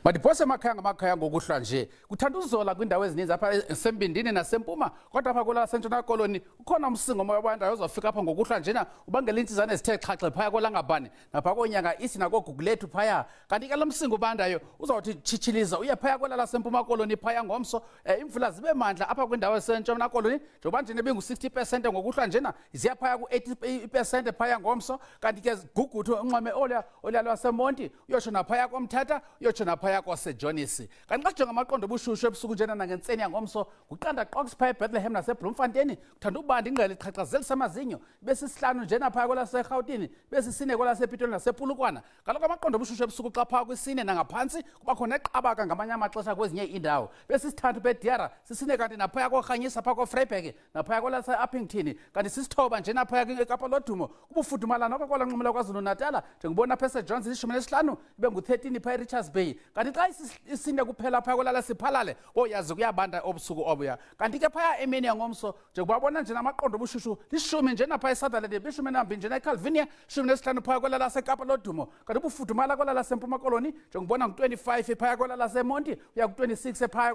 Madiphose emakhaya ngamakhaya ngokuhlwa nje. Kuthanda uzola kwiindawo ezininzi apha esembindini nasempuma, kodwa apha kwela sentshona koloni ukhona umsingo moya obandayo ozawufika apha ngokuhlwa njena ubangela iintsizane ezithe xhaxhe phaya kolangabhane napha koonyanga isi nakoogugulethu phaya. Kanti ke lo msingo ubandayo uzawuthi tshitshiliza uye phaya kwela lasempuma koloni phaya ngomso. Iimvula zibe mandla apha kwindawo esentshona koloni njengoba njena ibingu-60 pesente ngokuhlwa njena ziya phaya ku-80 pesente phaya ngomso. Kanti ke guguthu unxweme oluya oluya lwasemonti uyotsho naphaya komthatha uyotsho naphaya kosejonisi. Kanti xa sijonga amaqondo obushushu ebusuku njena nangentseni yangomso nguqanda qoks phaya ebethlehem nasebloemfontein kuthanda ubanda ingqele iqhaqhazelisa amazinyo ibe sisihlanu njena phaya kwelaserhawutini ibe sisine kwelasepitori nasepulukwana. Kaloku amaqondo obushushu ebusuku xa phaya kwisine nangaphantsi kuba khona eqabaka ngamanye amaxesha kwezinye iindawo besisithathu bediara sisine kanti naphaya korhanyisa phaa kofreiburg naphaya kwelase-upington kanti sisithoba nje naphaya ekapa lodumo kubufudumala noko kwela nxume lakwazulu-natala njengobona apha esejohns ishumi nesihlanu ibe ngu-13 phaya erichards Bay. Kanti xa isine kuphela phaya kwelala siphalale oyazi kuyabanda obusuku obuya. Kanti ke phaya emini yangomso njengoba bona nje namaqondo obushushu lishumi nje naphaya esutherland bishumi nambini njena ecalvinia shumi nesihlanu phaya kwela lasekapa lodumo. Kanti ubufudumala kwela lasempuma koloni njengobona ngu-25 phaya kwela lasemonti uya ku-26 phaya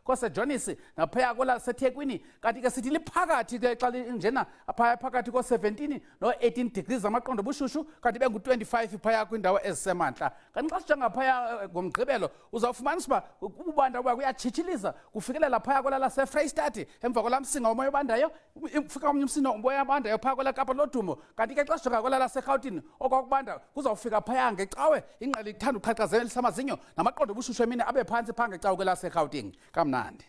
kosejonisi naphaya kwelasethekwini. Kanti ke sithi liphakathi ke xa njena phaya phakathi ko-17 no-18 degrees amaqondo obushushu kanti bengu-25 phaya kwiindawo ezisemantla. Kanti xa sijonga phaya ngomgqibelo uzawufumanisa uba ububanda uba kuyatshitshiliza kufikelela phaya kwela lasefreyistati emva kwelaa msinga womoya obandayo kufika omnye umsinga womoya obandayo phaya kwela kapa lodumo. Kanti ke xa sijonga kwela laserhawutini okwakubanda kuzawufika phaya ngecawe ingqele ithanda uqhaqhazelisa amazinyo namaqondo obushushu emini abe phantsi phaa ngecawe kwelaserhawutini. Kamnandi.